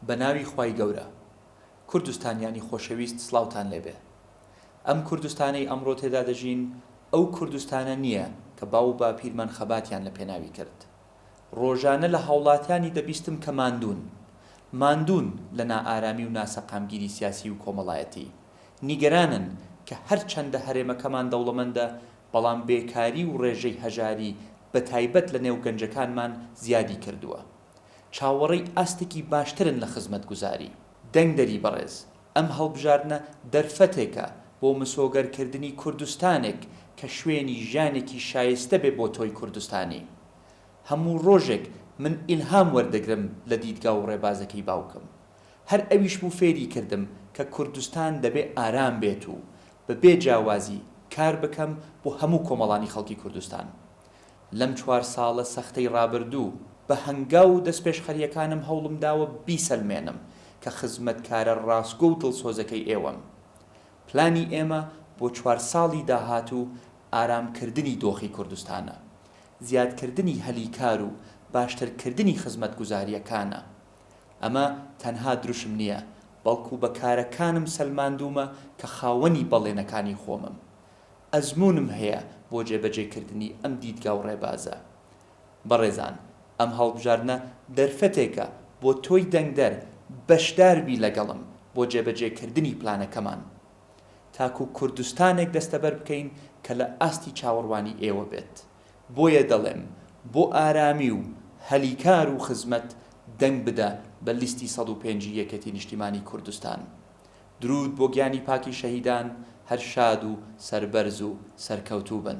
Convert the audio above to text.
بە ناوی خوای گەورە. کوردستانیانی خۆشەویست سڵاوتان لێبێ. ئەم کوردستانەی ئەمڕۆ تێدا دەژین ئەو کوردستانە نییە کە باو و باپیرمان خەباتیان لە پێناوی کرد. ڕۆژانە لە هاوڵاتیانی دەبیستم کە ماندوون. ماندوون لە نائارامی و ناسەقامگیری سیاسی و کۆمەڵایەتی. نیگەرانن کە هەرچەندە هەرێمەکەمان دەوڵەمەندە بەڵام بێکاری و ڕێژەی هەژاری بەتایبەت لە نێو گەنجەکانمان زیادی کردووە. چاوەڕێی ئاستێکی باشترن لە خزمەتگوزاری. دەنگدەری بەڕێز، ئەم هەڵبژاردنە دەرفەتێکە بۆ مسۆگەرکردنی کوردستانێک کە شوێنی ژیانێکی شایستە بێ بۆ تۆی کوردستانی. هەموو ڕۆژێک من ئیلهام وەردەگرم لە دیدگا و ڕێبازەکەی باوکم. هەر ئەویش بوو فێری کردم کە کوردستان دەبێ ئارام بێت و بە بێ جیاوازی کار بکەم بۆ هەموو کۆمەڵانی خەڵکی کوردستان. لەم چوار ساڵە سەختەی ڕابردوو، بە هەنگاو و دەستپێشخەرییەکانم هەوڵم داوە بیسەلمێنم کە خزمەتکارە ڕاستگۆ و دڵسۆزەکەی ئێوەم. پلانی ئێمە بۆ چوار ساڵی داهاتوو ئارامکردنی دۆخی کوردستانە، زیادکردنی هەلی کار و باشترکردنی خزمەتگوزارییەکانە. ئەمە تەنها دروشم نییە، بەڵکو بە کارەکانم سەلماندوومە کە خاوەنی بەڵێنەکانی خۆمم. ئەزموونم هەیە بۆ جێبەجێکردنی ئەم دیدگا و ڕێبازە. بەڕێزان، ئەم هەڵبژاردنە دەرفەتێکە بۆ تۆی دەنگدەر بەشدار بی لەگەڵم بۆ جێبەجێکردنی پلانەکەمان. تاکو کوردستانێک دەستەبەر بکەین کە لە ئاستی چاوەڕوانی ئێوە بێت. بۆیە دەڵێم بۆ ئارامی و هەلی کار و خزمەت دەنگ بدە بە لیستی 105 ی یەکێتی نیشتیمانی کوردستان. دروود بۆ گیانی پاکی شەهیدان هەر شاد و سەربەرز و سەرکەوتوو بن.